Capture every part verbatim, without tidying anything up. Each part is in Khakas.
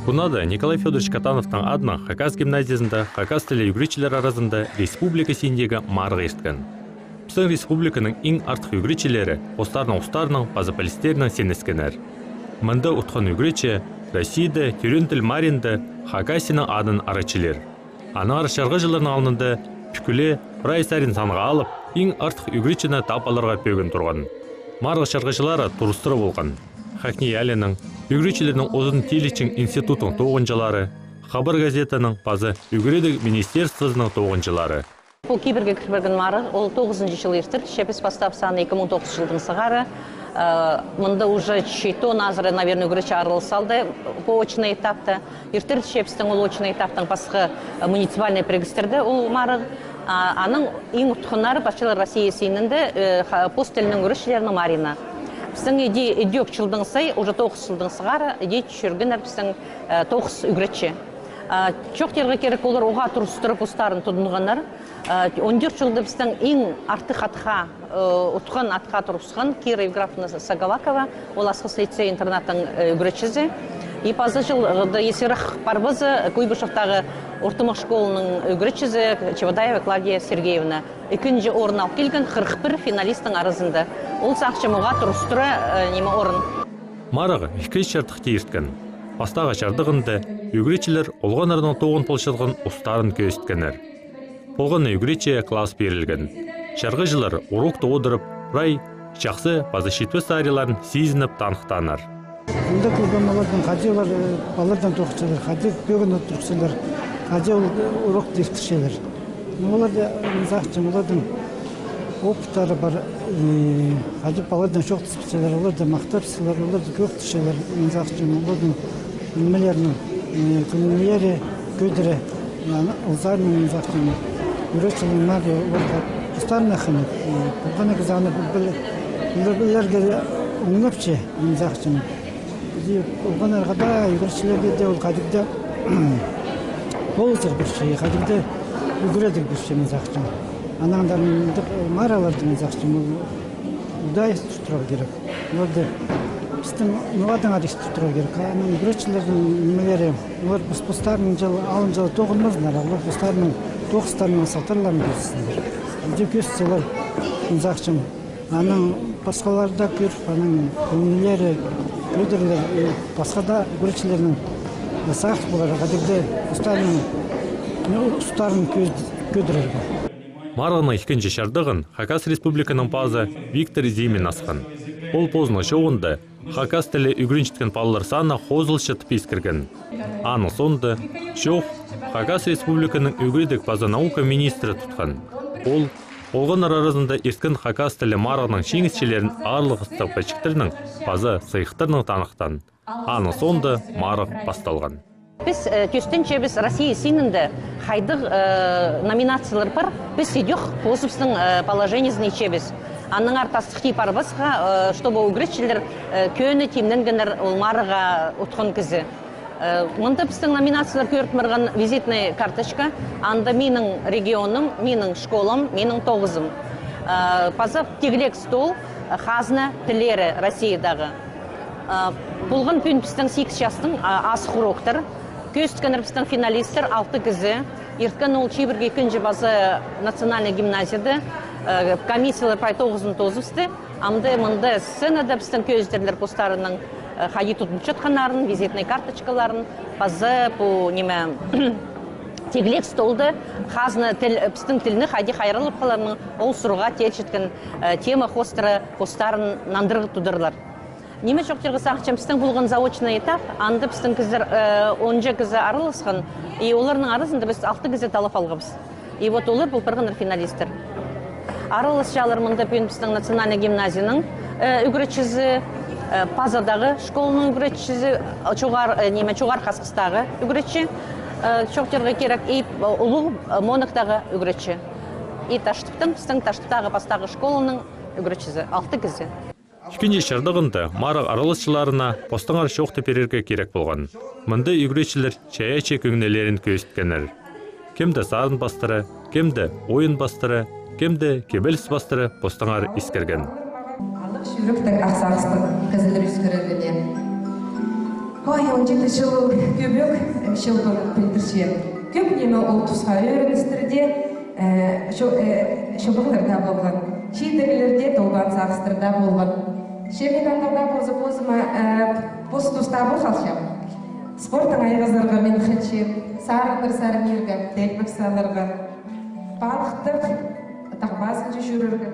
Пу наада Николай Фёдорович Катановтың адынаң хакас гимназиязында хакас тілі ӱгретчілер аразында республика синіндегі марығ ирткен. Пістің республиканың иң артых ӱгретчілері постарының устарынаң паза пілістерінең синескеннер. Мында утхан ӱгретчі Россияда тӧреен тіл марығында Хакасияның адын арачылир. Аннаңар чарғыҷыларның алнында пӱкӱле прай сарин санға алып, иң артых ӱгретчіні тап аларға пӧгін турған. Марығ чарғыҷылары турыстыра полған. ХакНИИЯЛИ-нің, ӱгретчілернің узын тилічең институттың тоғынҷылары, Хабар газетаның паза ӱгредіг министерствозының тоғынҷылары. Пу кибірге кір пирген марығ, ол тоғызынҷы чыл иртірче, піс пастап саны ікі муң тоғызынҷы чылдаң сығара. Э, мында уже читон азыра, наверное, ӱгретчі аралас салды пу очный этапта. Иртірче пістің ол очный этаптаң пасха, э, муниципальный пірігістерде ол марығ. А, аның иң утханнары пасчалар Россия синінде, э, ха-, пос тілінің ӱгретчілерінің марығына. Пістің іди, ідӧк чылдаң сай, уже тоғыс чылдаң сығара, іди чӧргеннер пістің, э, тоғыс ӱгретчі. А, чоохтирға кирек, олар уғаа турыстыра постарын тудынғаннар. А, он тӧрт чылда пістің иң артых атха, э, утхан атха турысхан Кира Евграфовна Сагалакова, ол Асхыс лицей-интернаттың, э, ӱгретчізі. И паза чыл, э, да, ӧӧн сирек парбаза, Куйбышевтағы ортымах школаның ӱгретчізі Чебодаева Клавдия Сергеевна. Ікінҷі орын алып килген хырых пір финалисттің аразында. Ол сағынчам уғаа турыстыра, э, ниме, орын. Марығ ікі чардыхта ирткен. Пастағы чардығында ӱгретчілер олғаннарның тоғын полчатхан устарын кӧзіткеннер. Полған на ӱгретчі класс пирілген. Чарғыҷылар урокты одырып, прай чахсы паза читпес араларын сизініп таныхтааннар. Мында кӧргем оларның хайди олар, э, палалардаң тоғынчалар, хайди пӧгін одырчалар, хайди ол, э, урокты иртірчелер. Ну, оларда, э, мин сағынчам, оларның опыттары пар, э, хайди палалардаң чоохтаспинчалар, оларны махтапчалар, оларны кӧгіртчелер, мин сағынчам, оларның нимелерін, э, кӧңнілері кӧдіре, аны ол саринаң, мин сағынчам, ӱгретчілер марығ, оларға постарына хынығ, э, полған на кізі аны піл-, піл-, пілерге оңнапча, мин сағынчам. Іди олғаннарға даа, ӱгретчілерге дее ол хайдағ-да полызығ пирче, хайдағ-да ӱгредіг пирче, мин сағынчам. Анаңар мындағ марығларны, мин сағынчам, ол удай иртіп турарға кирек. Оларны пістің ноға-да аңар иртіп турарға кирек. Анаң ӱгретчілернің нимелері, олар пос-, постарының чыл, алынҷа тоғынмазыннар, олар постарының тоғыстарының салтарларын кӧзітсіннер. Іди кӧзітсе, олар, мин сағынчам, анаң пасхалар даа кӧріп, анаң кӧңнілері кӧдірілер, и пасха даа ӱгретчілернің сағыс полар, хайдағ-да постарының, ну, устарын кӧз-, кӧдірерге. Марығның ікінҷі чардығын Хакас Республиканың пазы Виктор Зимин асхан. Ол позының чооғында хакас тілі ӱгренчеткен палалар саны хозылча тіп искірген. Аның соонда чоох Хакас Республиканың ӱгредіг паза наука министрі тутхан. Ол олғаннар аразында ирткен хакас тілі марығның чиңісчілерін аарлығ ыстығ пічіктернең паза сыйыхтарнаң таныхтаан. Аның соонда марығ пасталған. Піс, э, тӧстенчебіс Россия синінде хайдағ, э, номинациялар пар, піс ідӧк позыбыстың, э, положениезін итчебіс. Аннаңар тастыхти парбасха, э, чтобы ӱгретчілер, э, кӧні тимненгеннер ол марығға утхан кізі. Э, мында пістің номинациялар кӧріп парған визитная карточка, анда минің регионым, минің школам, минің тоғызым. Э, паза тигілек стол, э, хазна тіллері Россиядағы. Э, полған пӱӱн пістің сигіс частың, а, азых уроктар. Кӧзіткеннер пістің финалисттер, алты кізі. Ирткен ол чибіргі ікінҷі паза национальный гимназияда, э, комиссиялар прай тоғызын тоозыбысты. Амды мында сценада пістің кӧзідерлер постарының, э, хайди тудынчатханнарын, визитный карточкаларын, паза пу, ниме, тигілек столда хазна тіл, пістің тілні хайди хайраллап халарның, ол сурға тилчеткен, э, тема хоостыра постарын нандырығ тударлар. Ниме чоохтирға сағынчам, пістің полған заочный этап, анда пістің кізілер, э, онҷа кізі араласхан, и оларның аразында піс алты кізі таллап алғабыс. И вот олар пол парғаннар финалисттер. Араласчалар мында пӱӱн пістің национальный гимназияның, э, ӱгретчізі, э, пазадағы школаның ӱгретчізі, э, чоғар, э, ниме, Чоғархы Хасхыстағы ӱгретчі, э, чоохтирға кирек, и, э, Улуғ, э, Моноктағы ӱгретчі. И Таштыптың, пістің Таштыптағы пастағы школаның ӱгретчізі, алты кізі. Ікінҷі чардығында марығ араласчыларына постаңар чоохты пирерге кирек полған. Мында ӱгретчілер чайаачы кӧңнілерін кӧзіткеннер. Кем-де сарын пастыра, кем-де ойын пастыра, кем-де кибеліс пастыра постаңар искірген. Алып чӱректең, ах сағыстаң кізілер искірерге. Ой, он читі чыл кӧбӧк, э, чыл полып пілдірче. Кӧп ниме ол тусха ӧріністірде, э, чо-, э, чобағларда полған, чидіглерде, толбаан сағыстарда полған. Че мин андағ даа позы позыма, э, пос туста пол халчам. Спортнаң айғазарға мин хынчам, сарыннар сарнирға, тӧлбек саларға, палыхтап, тағбазынҷа чӧрерге.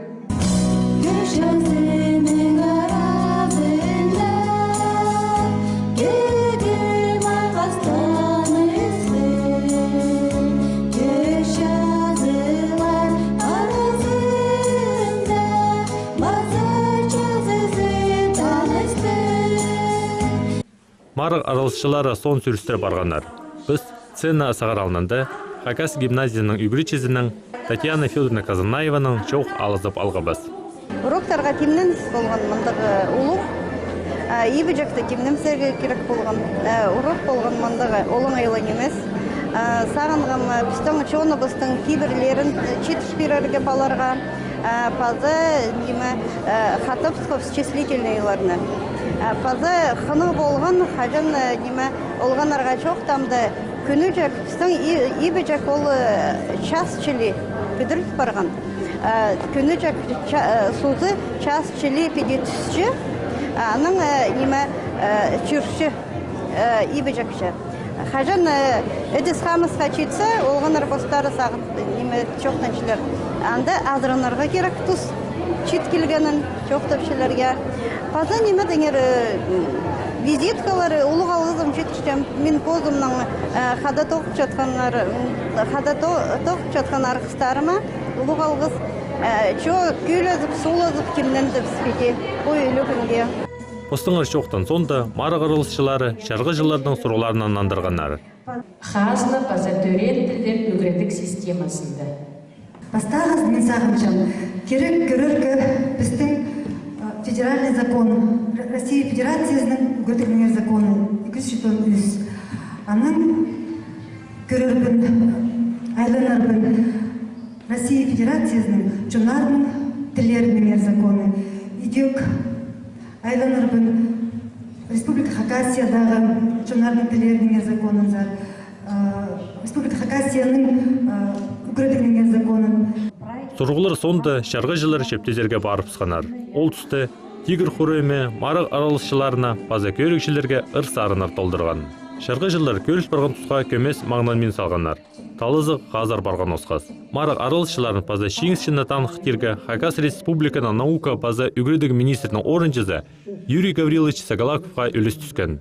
Кӧрчезінің аразында кӧдір мағас танысты. Кӧрчезілер аразында мағас чазызы танысты. Марығ араласчылары соон сӧлестіре парғаннар. Піс сцена сығара алнында Хакас гимназияның ӱгретчізінең Татьяна Фёдоровна Казанаеванаң чоох алызып алғабыс. Уроктарға тимненіс полған мындағ улуғ. А, ибіҷекті тимнензерге кирек полған. А, урок полған мындағ олаңай ла нимес. А, сағынғам, а, пістің чоныбыстың кибірлерін, а, читір пирерге паларға. А, паза, ниме, а, хатап схов числительныйларны. А, паза хынығ полған, хаҷан, а, ниме, олғаннарға чоохтаам даа, кӱнӱҷек, пістің и-, ибіҷек ол, а, час чіли пӱдіріл парған. А, кӱнӱҷек ча-, а, сузы час чіли піди тӱсче, а, анаң, а, ниме, а, чӧрче, а, ибіҷекче. Хаҷан, э, ідіс-хамысха читсе, олғаннар постары сағын, ниме, чоохтанчалар. Анда азыранарға кирек тус, чит килгенін чоохтапчалар, я. Паза ниме деңер, э, визиткалары, улуғ алғызым читірчем. Мин позымның, э, хада тоғынчатханнар, м, хада то-, тоғынчатхан арғыстарыма улуғ алғыс. Э, чоо кӧлезіп, суулазып, тимнендібіс піди пу ӱлӱкӱнге. Постаңар чоохтаң соонда марығ араласчылары чарғыҷыларның сурығларына нандырғаннар. Хазна паза тӧреен тілдер ӱгредіг системазында. Пастағызын мин сағынчам, кирек кӧрерге пістің, а, федеральный закон, Р-, Россия Федерациязының ӱгредігнеңер законы, ікі чӱс читон ӱс. Анаң кӧрербін, айланарбын Россия Федерациязының чоннарның тіллерінеңер законы. Идӧк айланарбын Республика Хакасиядағы чоннарның тіллерінеңер законынзар, а, Республика Хакасияның, а, ӱгредігнеңер законын. Сурығлар соонда чарғыҷылар чептезерге парыбысханнар. Ол туста «Тигір» хооры марығ араласчыларына паза кӧрігҷілерге ыр-сарыннар толдырған. Чарғыҷылар кӧріл парған тусха кӧмес маңнанмин салғаннар. Талызығ хазыр парған осхас. Марығ араласчыларын паза чиңісчіні таныхтирға Хакас Республиканың наука паза ӱгредіг министрінің орынҷызы Юрий Гаврилович Сагалаковха ӱлӱс тӱскен.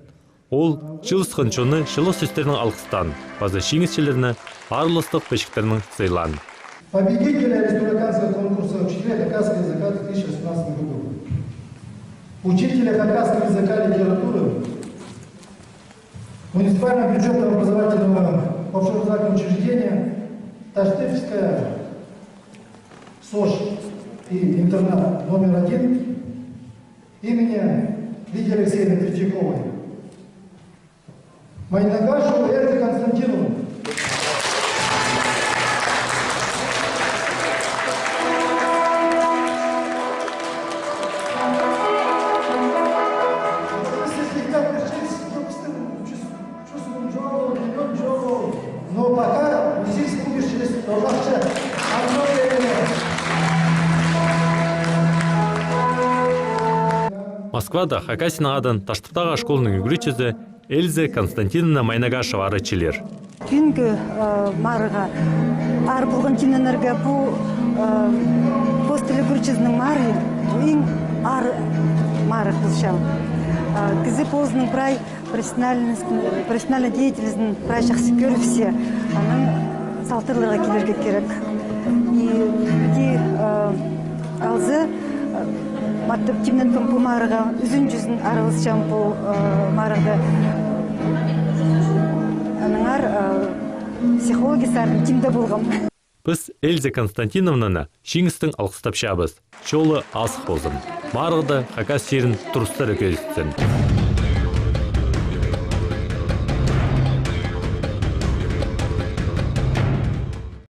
Ол чыылысхан чонны чылығ сӧстернең алғыстаан, паза чиңісчілерні араластығ пічіктернең сыйлаан. Победителя республиканского конкурса «Учителя хакасского языка» две тысячи восемнадцатого года. Учителя хакасского языка и литературы муниципального бюджетного образовательного общеобразовательного учреждения «Таштыпская СОШ и интернат номер один» имени Лидии Алексеевны Третьяковой. Майнагашеву Эльзе Константиновну. Но пока висис пу кізі чіли торғапча. Москвада Хакасияның адын Таштыптағы школаның ӱгретчізі Эльза Константиновна Майнагашева арачылир. Пӱӱнгі, э, марығға аар полған тимненерге пу, э, пос тілі ӱгретчізінің марығы иң аар марығ полча. Э, кізі позының прай профессиональность, профессиональный деятельнозын прай чахсы кӧрібіссе, анаң салтарларға килерге кирек. И, и, э, алза, э, маттап тимненген пу марығға, ӱзінҷізін араласчам пу, э, марығда. Аннаңар, э, психология сарын тимде полғам. Піс Эльза Константиновнаны чиңістең алғыстапчабыс. Чолы азых ползын. Марығда хакас чирін турыстары кӧзітсін.